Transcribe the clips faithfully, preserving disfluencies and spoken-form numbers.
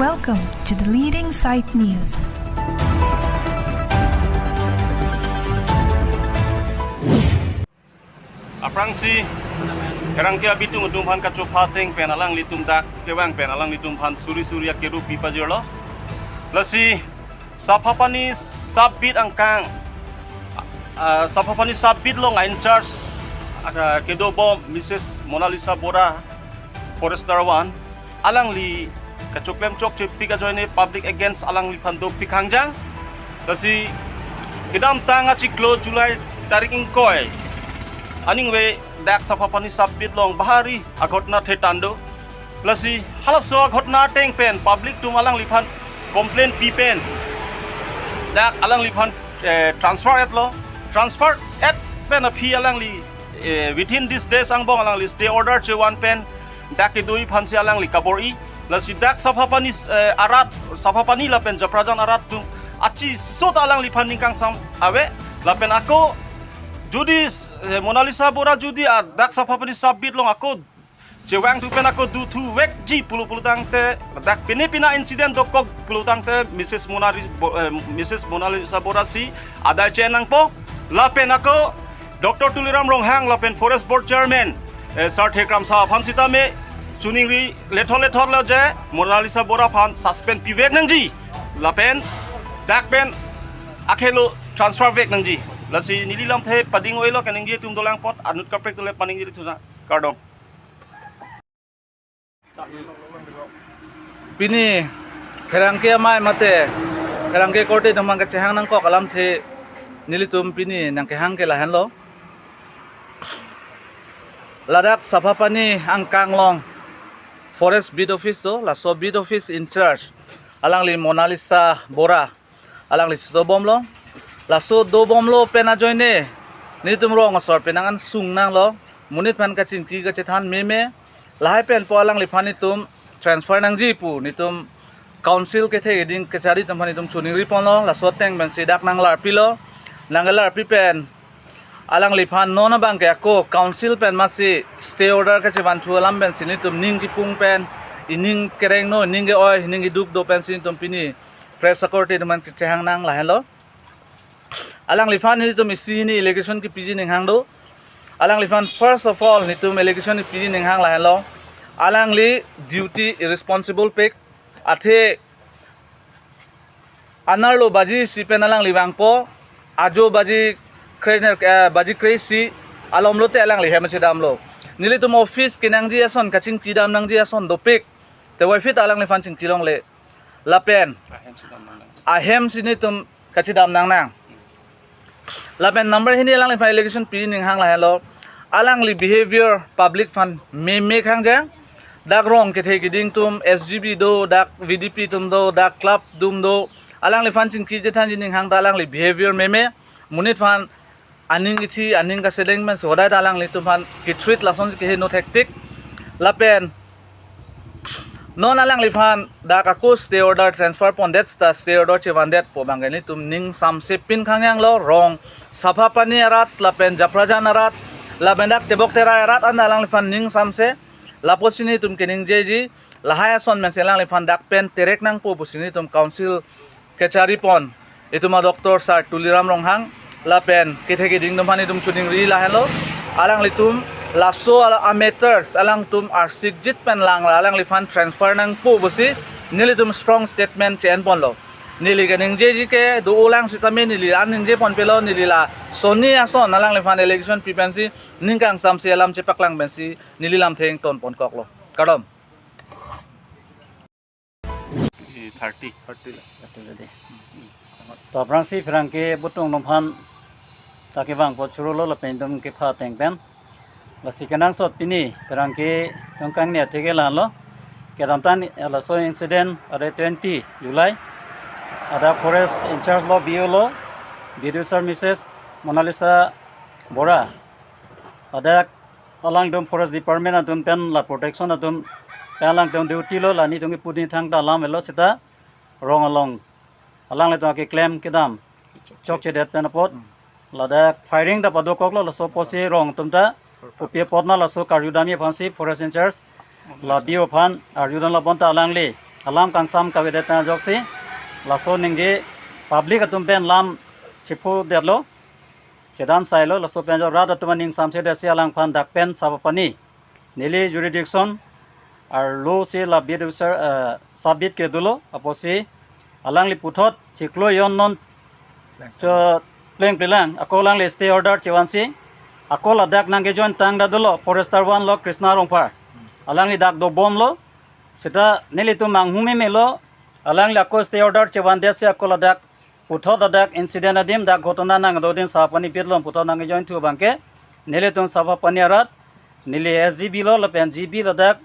Welcome to the leading site news. Aphrangsi pherangke abitung atum aphan kachopha ateng pen alanglitum dak kevang pen alanglitum aphan suri suri akerup pipajirlo. Lasi Saphapani sub-beat angkang, ah, Saphapani sub-beat along in-charge, ah, kedobom Mrs Monalisa Bora, Forester one, alangli kachoklem chokchepik ajoine public against alangliphan dopik hangjang. Lasi kedamtang achiklo July tarik ingkoi aningve dak Saphapani sub-beat along bahari aghotona thetan do. Lasi halaso aghotona ateng pen public atum alangliphan complain pi pen dak alangliphan, eh, transfer etlo. Transfer et pen aphi alangli, eh, within these days angbong alangli stay order chevan pen dak kedui aphansi alangli kabor-i. Lasi dak Saphapani, eh, arat, Saphapani lapen Japrajan arat atum achesot alangliphan ning kangsam ave. Lapen ako jodi, eh, Monalisa Bora jodi, ah, dak Saphapani sub-beat along ako chevangthu pen ako duthu vekji pulo pulo tangte, dak pine pina incident dokok pulo tangte Mrs Monali Bo-, eh, Mrs Monalisa Bora si adai che-en nangpo. Lapen ako Doctor Tuliram Ronghang lapen Forest Board Chairman, eh, Sarthe Kramsa aphan sitame choningri lethot lethot lo je Monalisa Bora aphan suspend pivek nangji. Lapen dak pen akhelo transfer vek nangji. Lasi neli lamthe pading oilo, kaningje atum dolang apot anut kaprek dole paningje thuja. Kardom. Pini pherangke amei mate pherangke korte atum aphan kachehang nangkok alamthe nelitum pini nangkehang ke lahenlo. Ladak Saphapani angkang along Forest Beat Office do, laso Beat Office in-charge alangli Monalisa Bora alangli si dobomlo. Laso dobomlo pen ajoine nelitum rong asor penang an sung nanglo. Monit aphan kachingki kachethan meme. Lahai pen po alangliphan itum transfer nangji pu nelitum council kethe keding kachari atum aphan itum choningri ponlo. Laso ateng pensi dak nanglarpilo. Nanglarpi pen alangliphan non abang ke ako council pen masi stay order kachevanthu alam pensi nelitum ning kipung pen, ining kerengno, ining ke-oi, ining keduk do pensi nelitum pini press akorte atum aphan kachehang nang lahenlo. Alangliphan nelitum isi hini allegation kipiji ninghang do. Alangliphan first of all nelitum allegation kipiji ninghang lahenlo. Alangli duty irresponsible pik, athe anerlo baji isi pen alangli vangpo, ajo baji kre-, eh, baji kre-isi alom lote alangli hem chedamlo. Nelitum office kenangji ason kachingkidam nangji ason dopik. Tevoiphit alangliphan chingki longle. Lapen ahem si nelitum kachedam nangnang. Lapen number hini alangliphan allegation pi ninghang lahenlo. Alangli behavior public aphan meme hangjang. Dak rong kethe keding atum S G B do, dak V D P atum do, dak club atum do. Alangliphan chingki chethanji ninghang ta alangli behavior meme. Monit aphan aning ithi, aning kasedeng pensi hodai ta alanglitum aphan ki-treat lasonsi keheno thektik. Lapen non alangliphan dak ako stay order transfer pondet ta stay order chevandetpo abang ke nelitum ning samse pin khangyanglo, rong Saphapani arat lapen Japrajan arat lapen dak Tebok Terai arat an alangliphan ning samse. Lapusi nelitum keningjeji, lahai ason pensi alangliphan dak pen terek nangpo pusi nelitum council kachari pon itum a-doctor Sar Tuliram Ronghang lapen kethe keding atum aphan itum choningri lahenlo. Alanglitum laso ala a-matters alangtum arsikjit pen lang la alangliphan transfer nangpo pusi nelitum strong statement che-en ponlo. Neli keningjeji ke do-olang sitame neli an ningje ponpelo, neli lasoni ason alangliphan allegation pi pensi ning kangsamse alam chepaklang pensi neli lamthe ington ponkoklo. Kardom. Thirty. Thirty la. Thirty la de. To aphrangsi pherangke abitung atum aphan ta kevangpo churolo lapen itum kepha ateng pen. Lasi kenangsot pini pherangke atum kangni atheke la-anlo. Kedamtang laso incident pada twenty July. Ada forest in-charge lo B O lo, B D O sir Mrs Monalisa Bora. Ada alangtum forest department atum pen la protection atum pen alangtum duty lo, la nelitum kipudin thangta alam avelo seta rong along alanglitum keklem kedam chokchedet pen apot. Ladak firing ta padokoklo, laso apotsi rong atum ta kopi apot ma laso karjudamji aphansi forest in-charge la B O aphan arjudamlo bonta alangli alam kangsam kavedet pen ajoksi laso ningje public atum pen lam chiphu detlo, chedan sailo, laso pen ajok rat atum aning samse detsi alangphan dak pen sapa pani neli jurisdiction arlo si la bid officer, eh, submit ke dolo, apotsi alangli puthot chiklo jon non cho plengplelang ako alangli stay order chevansi ako ladak nangkejoin tang da dolo, forester one lo Krishna Rongphar, alangli dak dobomlo. Seta nelitum manghumeme lo, alangli ako stay order chevan detsi ako ladak puthot ladak incident adim, dak ghotona nangdo adim sapa pani bit lom puthot nangkejoin thu abangke nelitum sapa pani arat, neli S G B lo lapen G B ladak,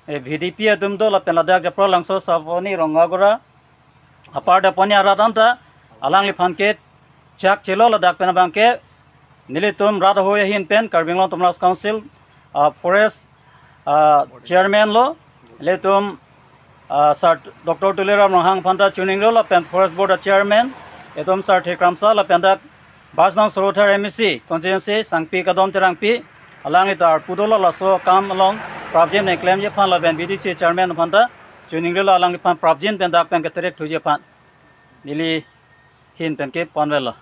eh, V D P atum do lapen ladak Japralangso sapa pani Rongagora apar da pani arat anta alangliphan ke chak chelo ladak pen abangke nelitum rat ahoi ahin pen Karbi Anglong Autonomous Council, ah, forest, ah, chairman lo, nelitum, ah, Sir Doctor Tuliram Ronghang aphanta choningri lo lapen forest board a chairman, itum Sir Thekramsa lapen dak Basnong Sorothar M A C constituency Sangpi Kadom Terangpi, alangli ta arpu dolo laso akam along prapjin pen klemji aphan lapen V D C chairman aphanta choningri lo alangliphan prapjin pen dak pen keterek thuji aphan. Neli ahin pen ke ponvelo.